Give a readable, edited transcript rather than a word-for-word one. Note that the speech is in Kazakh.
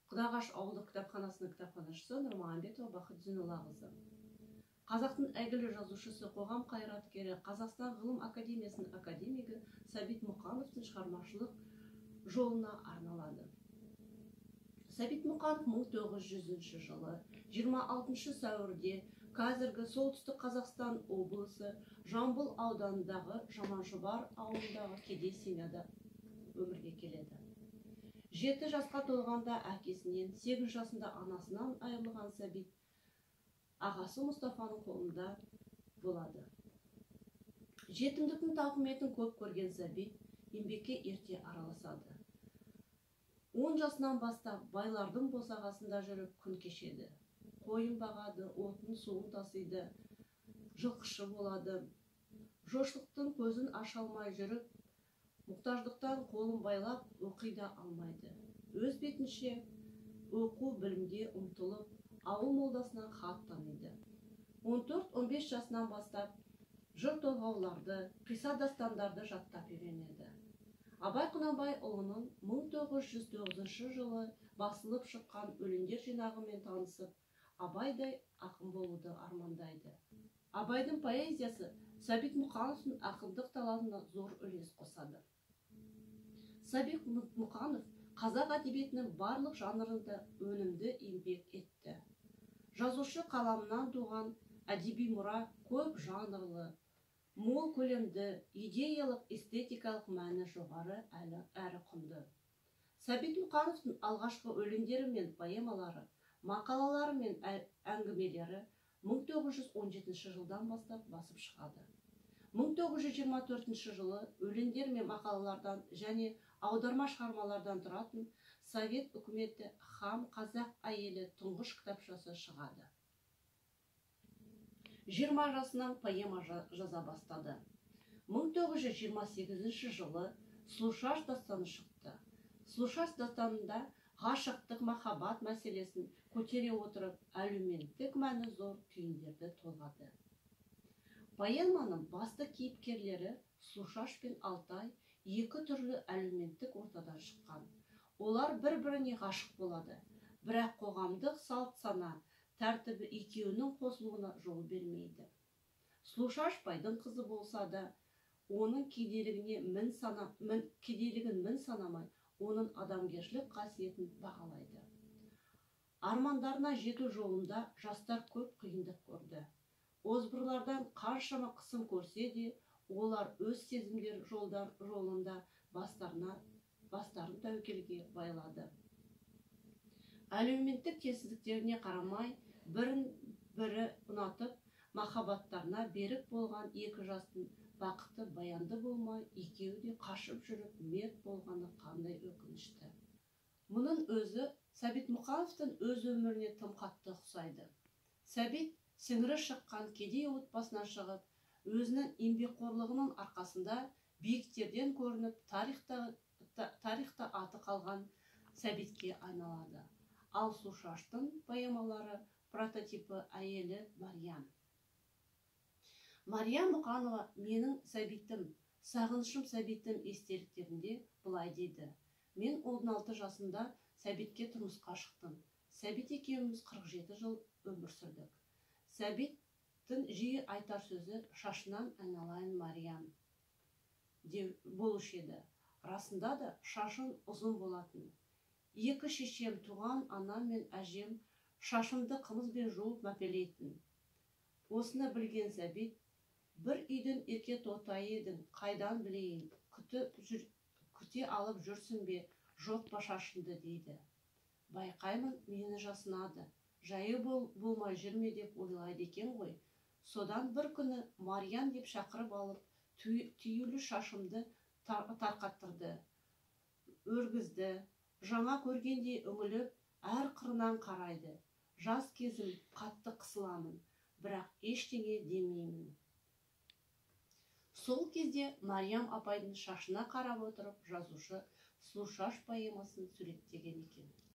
Құдағаш ауылдық кітапханасының кітапханашысы Нұрмағамбетова Бақыт Зейноллақызы. Қазақтың әйгілі жазушысы, қоғам қайраткері, Қазақстан ғылым академиясының академигі Сәбит Мұқановтың шығармашылық жолына арналады. Сәбит Мұқанов 1900 жылы 26 сәуірде қазіргі Солтүстік Қазақстан облысы Жамбыл ауданындағы Жаманшұбар ауылындағы кедей семьяда өмірге келеді. 7 жасқа толғанда әкесінен, 8 жасында анасынан айырылған Сәбит ағасы Мұстафаның қолында болады. Жетімдіктің тауқыметін көп көрген Сәбит еңбекке ерте араласады. 10 жасынан бастап байлардың босағасында жүріп күн кешеді. Қойын бағады, отын, суын тасиды, жылқышы болады. Жоқшылықтың көзін аша алмай жүріп, мұқтаждықтан қолын байлап оқи да алмайды. Өз бетінше оқу білімге ұмтылып, ауыл молдасынан хат таниды. 14-15 жасынан бастап жыр толғауларды, қисса дастандарды жаттап үйренеді. Абай Құнанбайұлының 1909 жылы басылып шыққан өлеңдер жинағымен танысып, Абайдай ақын болуды армандайды. Абайдың поэзиясы Сәбит Мұқановтың ақындық талантына зор үлес қосады. Сәбит Мұқанов қазақ әдебиетінің барлық жанрында өнімді еңбек етті. Жазушы қаламынан туған әдеби мұра көп жанрлы, мол көлемді, идеялық, эстетикалық мәні жоғары әрі құнды. Сәбит Мұқановтың алғашқы өлеңдері мен поэмалары, мақалалары мен әңгімелері 1917 жылдан бастап басып шығады. 1924 жылы өлеңдер мен мақалалардан және аударма шығармалардан тұратын Совет үкіметі һәм қазақ әйелі тұңғыш кітапшасы шығады. 20 жасынан поэма жаза бастады. 1928 жылы Сұлушаш дастаны шықты. Сұлушаш дастанында ғашықтық махаббат мәселесін көтере отырып, әлеуметтік мәні зор түйіндерді толғады. Поэманың басты кейіпкерлері Сұлушаш пен Алтай екі түрлі әлеуметтік ортадан шыққан. Олар бір-біріне ғашық болады, бірақ қоғамдық салт сана тәртібі екеуінің қосылуына жол бермейді. Сұлушаш байдың қызы болса да, оның кедейлігін мін санамай, оның адамгершілік қасиетін бағалайды. Армандарына жету жолында жастар көп қиындық көрді. Озбырлардан қаншама қысым көрсе де, олар өз сезімдер жолында бастарын тәуекелге байлады. Әлеуметтік теңсіздіктеріне қарамай, бірін бірі ұнатып, махаббаттарына берік болған екі жастың бақыты баянды болмай, екеуі де қашып жүріп мерт болғаны қандай өкінішті. Мұның өзі Сәбит Мұқановтың өз өміріне тым қатты ұқсайды. Сәбит сіңірі шыққан кедей отбасынан шығып, өзінің еңбекқорлығының арқасында биіктерден көрініп, тарихта аты қалған Сәбитке айналады. Ал Сұлушаштың поэмалары прототипі әйелі Мариям. Мариям Мұқанова менің Сәбитім, сағынышым Сәбитім естеліктерінде былай дейді. Мен 16 жасында Сәбитке тұрмысқа шықтым. Сәбит екеуміз 47 жыл өмір сүрдік. Сәбиттің жиі айтар сөзі шашынан айналайын Мариям болушы еді. Расында да шашын ұзын болатын. Екі шешем, туған анам мен әжем шашымды қымызбен жуып мәпелейтін. Осыны білген Сәбит, бір үйдің ерке тотайы едің, қайдан білейін, күте алып жүрсің бе, жоқ па шашынды дейді. Байқаймын, мені жасынады, жайы болмай жүрме деп ойлайды екен ғой. Содан бір күні Мариям деп шақырып алып, түйілі шашымды тарқаттырды, өргізді, жаңа көргендей үңіліп, әр қырынан қарайды. Жас кезім қатты қысыламын, бірақ ештеңе демеймін. Сол кезде Мариям апайдың шашына қарап отырып, жазушы Сұлушаш поэмасын суреттеген екен.